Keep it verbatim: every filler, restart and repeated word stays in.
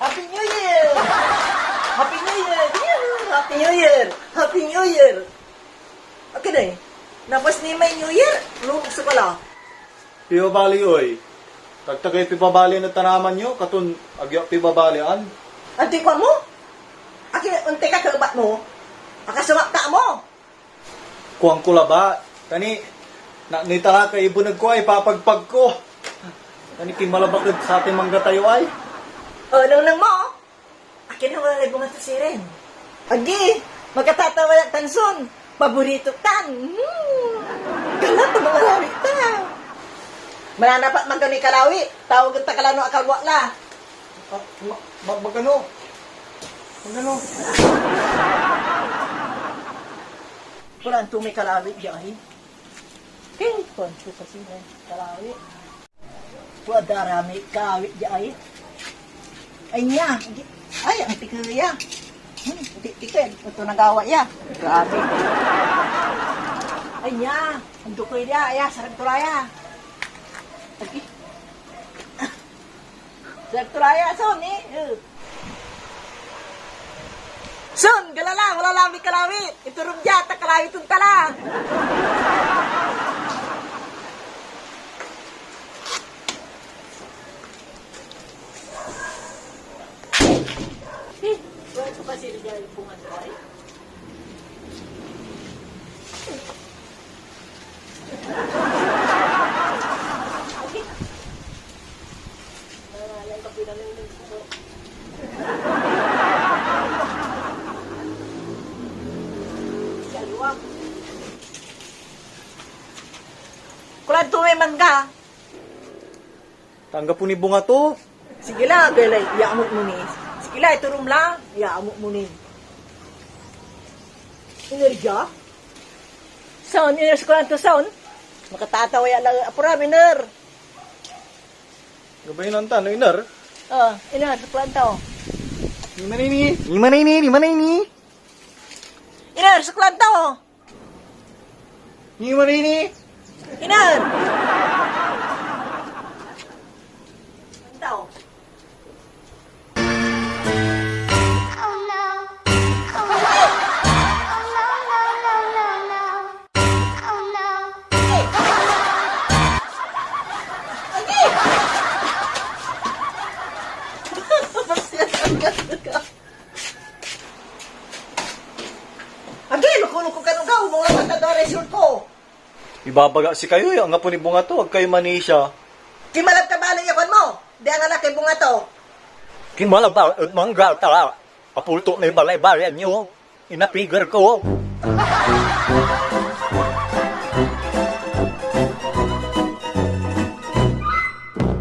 Happy New Year! Happy New Year! Yee! Happy New Year! Happy New Year! Akin ey, napas ni may New Year, lubog so kala. Pibabali, oy. Tagtagay pibabali na tanaman yo, katon agyo pibabalian. Antoy kuan mo? Akin, onti ka kebat mo? Akasewak ta mo? Kuan ko labat, tani, na, nitalakay ibeneg ko ay papagpag ko. Tani, kinmalabak ed satay mangga tayo ay. O, nengneng mo? Akin a wala lay bunga to sirin. Agi, makatatawa yan tan son. Paborito tan. Hmm. Galat a mangalawit ta. Mananapat man kami kalawi. Tawagen ta ka la no akalwak la. Ah, ma-, ma-, magano? Magano? Kulang to may kalawi, di ay. Okay, kulang to kasi may kalawi. Tua da ra may kawit dia ay. Ay niya. Ay, ang tikeya. Hmm, ti-, tiken. Ito nagawa ya. Grabe. Ay niya. Ang dukoy dia. Ay, sarag to ra ya. Agi. Sarag to ra ya. So, ni. Eh. Son, gala la, wala la may kalawi. Iturum dia, ta kalawi ton tala. Eh, wala ko pa sila dia yung bunga to, ay. Kulang to may mangga. Tanggapo ni bunga to. Sige la, gala, iyaamot mo ni. Sige la, iturum la, iyaamot mo ni. Energia? Sound, iner, sa kulang to, sound. Makatatawa ya lang, apuram, iner. Gabay nan ta, no, iner? Oh, iner, sa kulang to. Ni manini, ni manini, ni manini. Iner, sa kulang to. Ni manini. Iner. Kulang to. Oh no. Oh no. Oh no, no, no, no, no. Oh no. Agi, luko-luko ka no gaw, mga matador result ko. Ibabaga si kayo, ya, anggapo ni bunga to, ag kayo manisia. Kinmalab ka bali ya kuan mo, di angalak kay bunga to. Kinmalab ba, et mangga ta, apulto na ibalay-balay nyo, inapiger ko.